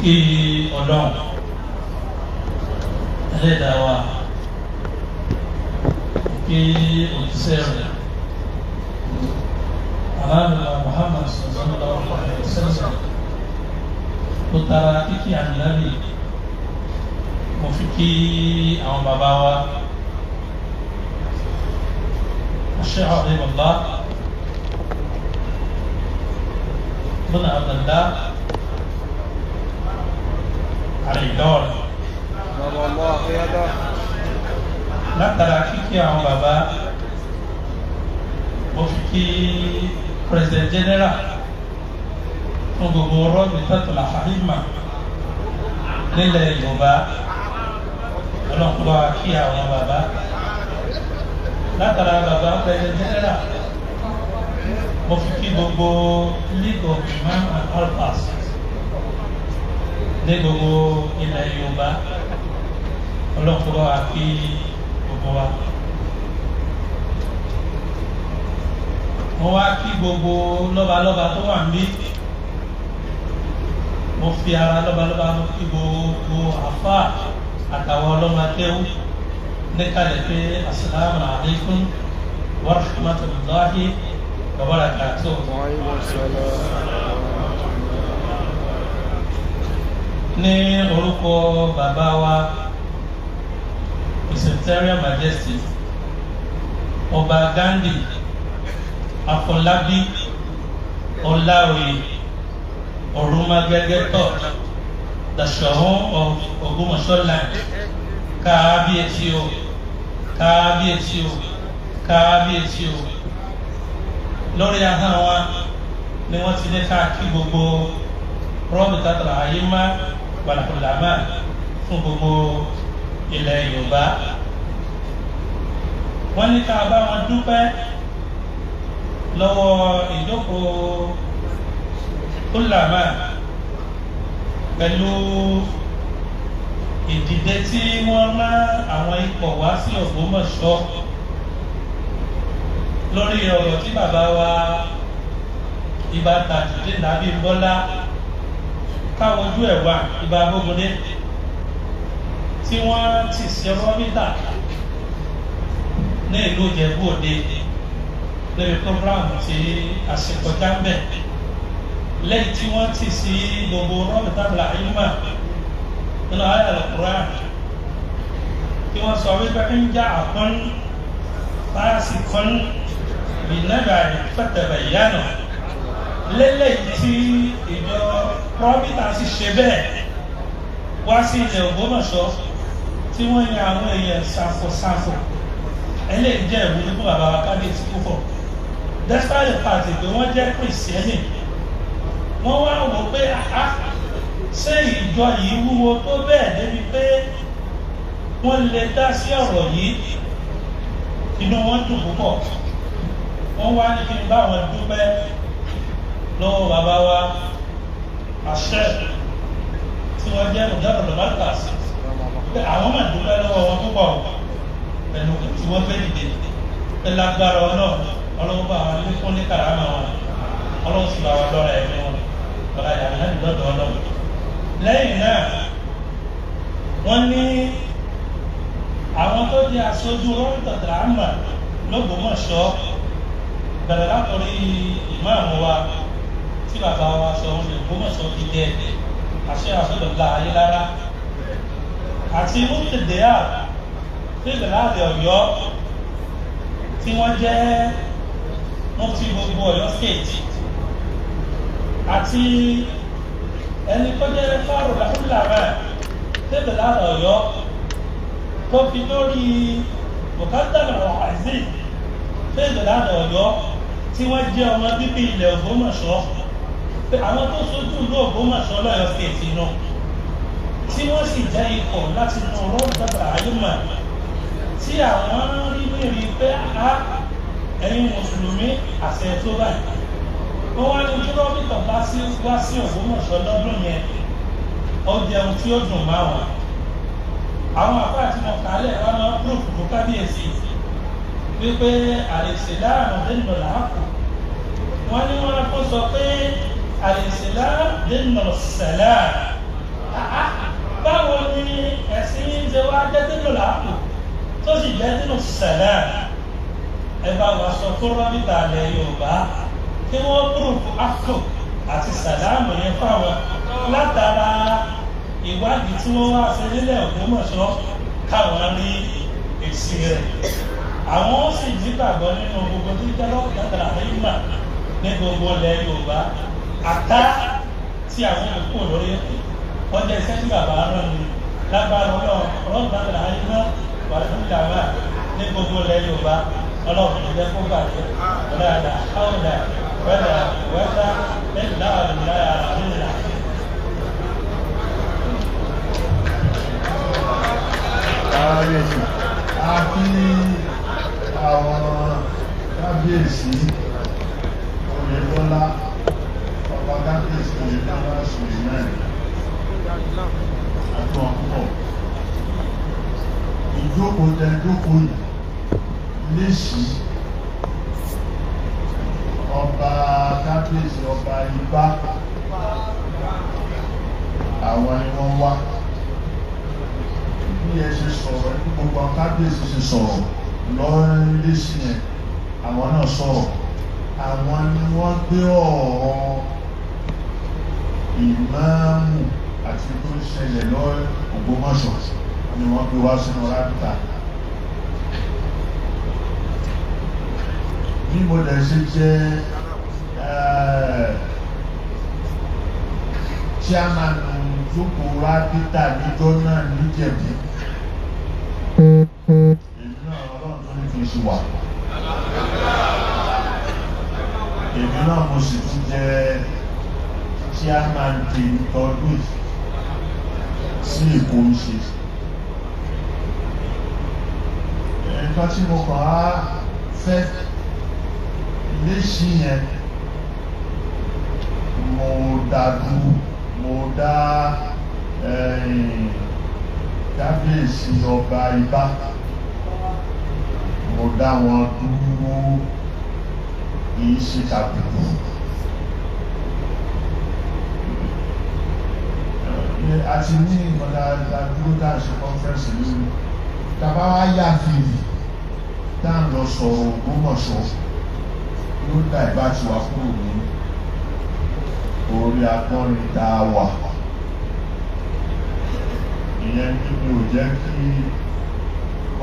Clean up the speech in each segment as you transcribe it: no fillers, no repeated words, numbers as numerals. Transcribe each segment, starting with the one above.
Kí Ọlọ́run ẹlẹ́dàá wa, kí òjíṣẹ́ rẹ̀ aláàbò Muhammad sallallahu alaihi wasallam tó tara kíkí ànábì. Mo fi kí àwọn bàbá wa, Sheikh Abdullah bin Abdullah Al-Ilory. Látara kíkí àwọn bàbá, mo fi kí President General fún gbogbo Rabitatul A'imma nílẹ̀ Yorùbá. Ọlọ́pàá kí àwọn bàbá. Látara bàbá President General, mo fi kí gbogbo League of Imam and Alfas ní gbogbo ilẹ̀ Yorùbá. Ọlọ́pàá kí gbogbo wa. Mo wá kí gbogbo lọ́balọ́ba tó wà níbí. Mo fi ara lọ́balọ́ba, mo kí gbogbo àfáà àtàwọn ọlọ́mọkéwú níkàlẹ̀ pé asalaamu alaykum wa rahmatulahi wa barakatuh. Ní orúkọ bàbá wa, His Imperial Majesty Ọba Ghandi Afọlábí Ọláoyè Ọ̀rúnmágẹ́gẹ́ third, the Ṣọ̀ún of Ògbómọ̀ṣọ́ land, kábíyèsí o, kábíyèsí o, kábíyèsí o. Lórí ahọ́n wa ni wọ́n ti ní ká kí gbogbo Rabitatul A'imma wal Ulama fún gbogbo ilẹ̀ Yorùbá. Wọ́n ní ká bá wọn dúpẹ́ lọ́wọ́ ìjókòó ulama pẹ̀lú ìdìde tí wọ́n rán àwọn ikọ̀ wá sí Ògbómọ̀ṣọ́ lórí ọ̀rọ̀ tí bàbá wa Ibà Tajudeen Abímbọ́lá káwojú ẹ̀ wá Ibà Abógundé tí wọ́n ti ṣe rọ́bìtà ní ìlú Ìjẹ̀bú Òde lórí programu tí a ṣe kọjá ń bẹ̀, lẹ́yìn tí wọ́n ti sí gbogbo Rabitatul A'imma nínú ayé Al-Qur'an tí wọ́n sọ wípé ń já àkún fásikún bìnàbà fatabayyanu, lélẹ́yìn tí ìjọ rọ́bìtà sì ṣe bẹ́ẹ̀ wá sí ilẹ̀ Ògbómọ̀ṣọ́ tí wọ́n yan àwọn èèyàn ṣàfọ̀ṣàfọ̀. Eléyìí jẹ́ ìwúrí fún bàbá wa kábíyèsí púpọ̀. Despite the fact pé wọ́n jẹ́ Kìrìsìtẹ́nì, wọ́n wá wò pé àá ṣé ìjọ yìí wúwo tó bẹ́ẹ̀ débi pé wọ́n lè dá sí ọ̀rọ̀ yìí. Inú wọn dùn púpọ̀. Wọ́n wá ní kí n bá wọn dúpẹ́ lọ́wọ́ bàbá wa àṣẹ tí wọ́n jẹ́ mùdárù markaz, pé àwọn máa dúpẹ́ lọ́wọ́ wọn púpọ̀ pẹ̀lú tí wọ́n fẹ́ dìde pé lágbára Ọlọ́run, Ọlọ́run bá wọn lékún ní kàrámà wọn, Ọlọ́run sì bá wọn lọ́ra ẹ̀mí wọn lọ́ra ìyàwó náà lọ́dọ̀ Ọlọ́run. Lẹ́yìn náà, wọ́n ní àwọn tó jẹ́ aṣojú Rabitatul A'imma l'Ógbómọ̀ṣọ́ bẹ̀rẹ̀ látọ̀rí ìmáàmù wa tí bàbá wa sọ wọn l'Ògbómọ̀ṣọ́ fi jẹ àṣẹ àṣọdọ̀gba Ayélára àti Mufti Dehar tí ìbẹ̀láàdì Ọ̀yọ́ tí wọ́n jẹ́ mufti gbogbo Ọ̀yọ́ state, àti ẹni tó jẹ́ fáwọn làkúlàmà tí ìbẹ̀láàdì Ọ̀yọ́ tó fi lórí Mukadam Azeez tí ìbẹ̀láàdì Ọ̀yọ́ tí wọ́n jẹ́ ọmọ bíbí ilẹ̀ Ògbómọ̀ṣọ́, pé àwọn tó sojú ìlú Ògbómọ̀ṣọ́ lọ́yọ̀ state náà tí wọ́n sì jẹ́ ikọ̀ láti inú Rabitatul A'imma tí àwọn rí rí pé a ẹ̀yin mùsùlùmí àṣẹ tó báyìí. Wọ́n wá ní kí rọ́bìtà bá sí wá sí Ògbómọ̀ṣọ́ lọ́dún yẹn, ó jẹun tí ó dùn máa wọn. Àwọn àbá àti mọ̀kálẹ̀ wa máa ń púròfù fún kábíyèsí wípé àlèsèláàmù dènà làákù. Wọ́n ní wọ́n kó sọ pé àlèsèláàmù dènà sàlámù. wá jẹ́ dínú làákù tó sì jẹ́ dínú sẹ̀lẹ̀, ẹ bá wa sọ fún rọ́bìtà ilẹ̀ Yorùbá kí wọ́n púrùfù ákù àti sàlámù yẹn fáwọn látara ìwádìí tí wọ́n wá ṣe nílẹ̀ Ògbómọ̀ṣọ́ káwọn rí èsì rẹ̀. Àwọn ó sì nígbàgbọ́ nínú gbogbo tí jẹ́ lọ́kùnrin àríwá ní gbogbo ilẹ̀ Yorùbá àtá tí àwọn òkú lórí ọjọ́ iṣẹ́ tí bàbá rán ni lágbára ọlọ́run àríwá wà fún ìdàgbà ní gbogbo ilẹ̀ Yorùbá. Ọlọ́run ló jẹ́ kó bàjẹ́ ọ̀làdà áwùdà wẹ́dà wẹ́dà lẹ́yìn láàrin àríwá. Kábíyèsí, a kí àwọn kábíyèsí Oyètọ́lá, ọba kábíyèsí Oyètọ́lá Suleiman àti ọ̀pọ̀. Ìjókòó tẹ jókòó yìí léṣì ọba kábíyèsí ọba Ibá, àwọn ni wọ́n wá. Bí ẹ ṣe sọ̀rọ̀ ní gbogbo àwọn kábíyèsí ṣe sọ̀rọ̀ lọ́rin léṣì yẹn, àwọn náà sọ̀rọ̀. Àwọn ni wọ́n gbé ọ̀rọ̀ ìmáàmù àti tó ń ṣẹlẹ̀ lọ́rin Ògbómọ̀ṣọ́ ni wọ́n gbé wá sínú rábìtà. Bí mo dẹ̀ ṣe jẹ́ chairman jókòó rábìtà níjọ́ náà níjẹ̀bú, èmi náà Ọlọ́run tó ní kí n ṣe wà. Èmi náà mo sì tún jẹ́ chairman tèmi tọdún sí Èkó ń ṣe. Nǹkan tí mo kàn á fẹ́ léṣì yẹn, mo dá dúró, mo dá kábíyèsí ọba Ibá, mo dá wọn dúró, kìí ṣe tàbùkù. A ti ní nǹkan tá a dúró tá a ṣe kọ́nfẹ́rẹ́nsì lórí. Tàbá wá yà fìrì tá à ń lọ sọ̀rọ̀ Ògbómọ̀ṣọ́ yóò dà ìbá ti wà kúrò ní orí agbọ́nrin tá a wà. Ìyẹn ní mi ò jẹ́ kí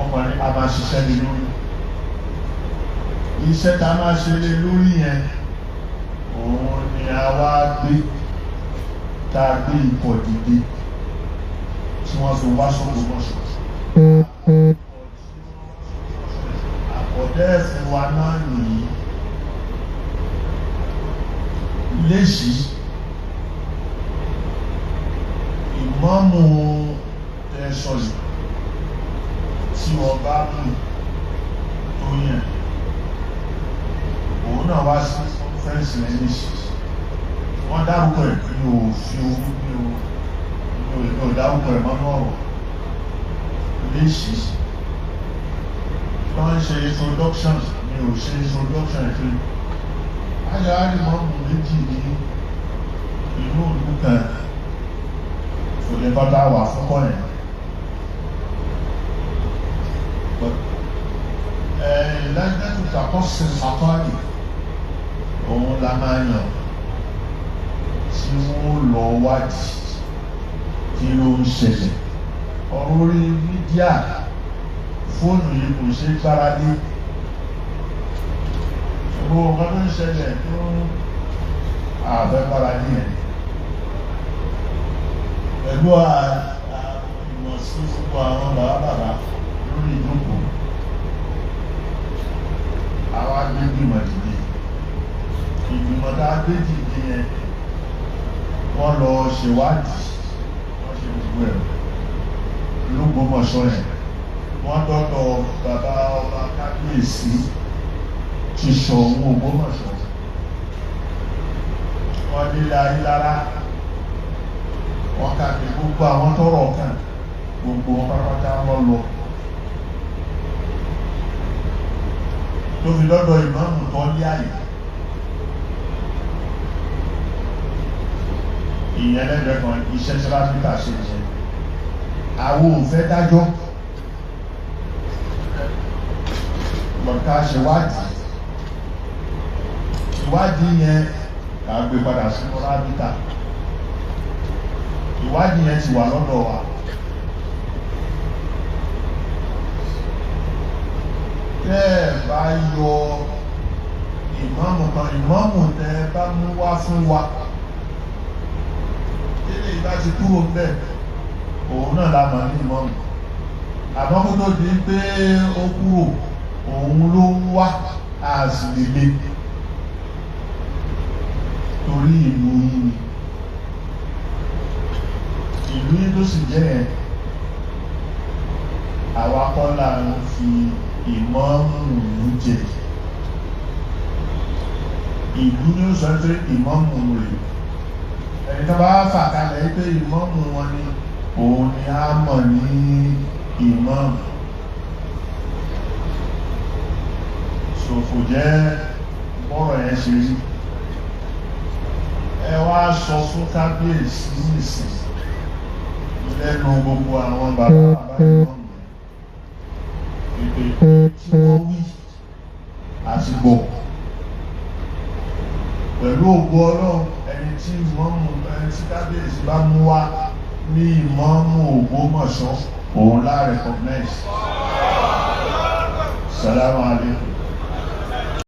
ọkùnrin a máa ṣiṣẹ́ lé lórí. Iṣẹ́ tá a máa ṣe lé lórí yẹn, òun ni a wá gbé, tá a gbé ikọ̀ dìde tí wọ́n fi wá s'Ògbómọ̀ṣọ́. Àkọ́dẹ́ fún wa náà nìyí. Léṣì ìmáàmù tẹ́sọ̀ yìí tí ọba mú tó yẹn, òun náà wá sí kọ́nfẹ́rẹ́nsì rẹ̀ léṣì. Wọ́n dárúkọ ẹ̀, mi ò fi owó, mi ò dárúkọ ẹ̀ mọ́nú ọ̀rọ̀ léṣì. Wọ́n ń ṣe introduction, mi ò ṣe introduction ẹ̀ pé ayáàrí mọ́mù méjì ní inú ìlú kan kò lè bá wà fún kọ́ yẹn. Lẹ́gbẹ̀ẹ́ tó takọ́sí àkọ́yì òun la máa yàn tí wọ́n lọ wádìí kí ló ń ṣẹlẹ̀. Ọ̀rọ̀ orí mídíà fóònù yìí kò ṣe é gbára lé. Gbogbo nǹkan tó ń ṣẹlẹ̀ tó àfẹ́ gbára lé yẹn. Pẹ̀lú ìmọ̀ sí gbogbo àwọn bàbá bàbá lórí ìjókòó, àwa gbé ìgbìmọ̀ dìde. Ìgbìmọ̀ tá a gbé dìde yẹn, wọ́n lọ ṣèwádìí, wọ́n ṣe gbogbo ẹ̀ l'Ógbómọ̀ṣọ́ yẹn. Wọ́n dọ́dọ̀ bàbá ọba kábíyèsí ti Ṣọ̀ún Ògbómọ̀ṣọ́. Wọ́n délé Ayílára, wọ́n káàkiri gbogbo àwọn tọ́rọ̀ kàn, gbogbo wọn pátápátá wọ́n lọ. Tó fi lọ́dọ̀ ìmáàmù tó ní àyè. Ìyẹn lẹ́gbẹ̀ẹ́ kan iṣẹ́ tí Ráfíkà ṣe yẹn. Àwọn ò fẹ́ dájọ́ gbọ̀ǹkà ṣèwádìí. Ìwádìí yẹn kà á gbé padà sínú rábítà. Ìwádìí yẹn ti wà lọ́dọ̀ wa. Tẹ́ ẹ bá yọ ìmáàmù kan, ìmáàmù tẹ́ ẹ bá mú wá fún wa, tẹ́lẹ̀ ìbá ti kúrò ńbẹ̀, òun náà la mọ̀ ní ìmáàmù. Àmọ́ kó tó di pé ó kúrò, òun ló ń wá, a sì lè le torí ìlú yín ni. Ìlú yín tó sì jẹ́ yẹn, àwa kọ́ la ń fi ìmáàmù ìlú jẹ. Ìlú ní ó sọ pé ìmáàmù rẹ̀, ẹni tó bá fà kalẹ̀ pé ìmáàmù wọn ni, òun ni a mọ̀ ní ìmáàmù. Ṣòfò jẹ́ bọ́rọ̀ yẹn ṣe rí. Ẹ wá sọ fún kábíyèsí nìsín lẹ́nu gbogbo àwọn bàbá bàbá ìmáàmù yẹn pé tí wọ́n wí àti gbọ́ pẹ̀lú ògo Ọlọ́run, ẹni tí ìmáàmù, ẹni tí kábíyèsí bá mú wá ní ìmáàmù Ògbómọ̀ṣọ́, òun la recognize. Salamu alaykum.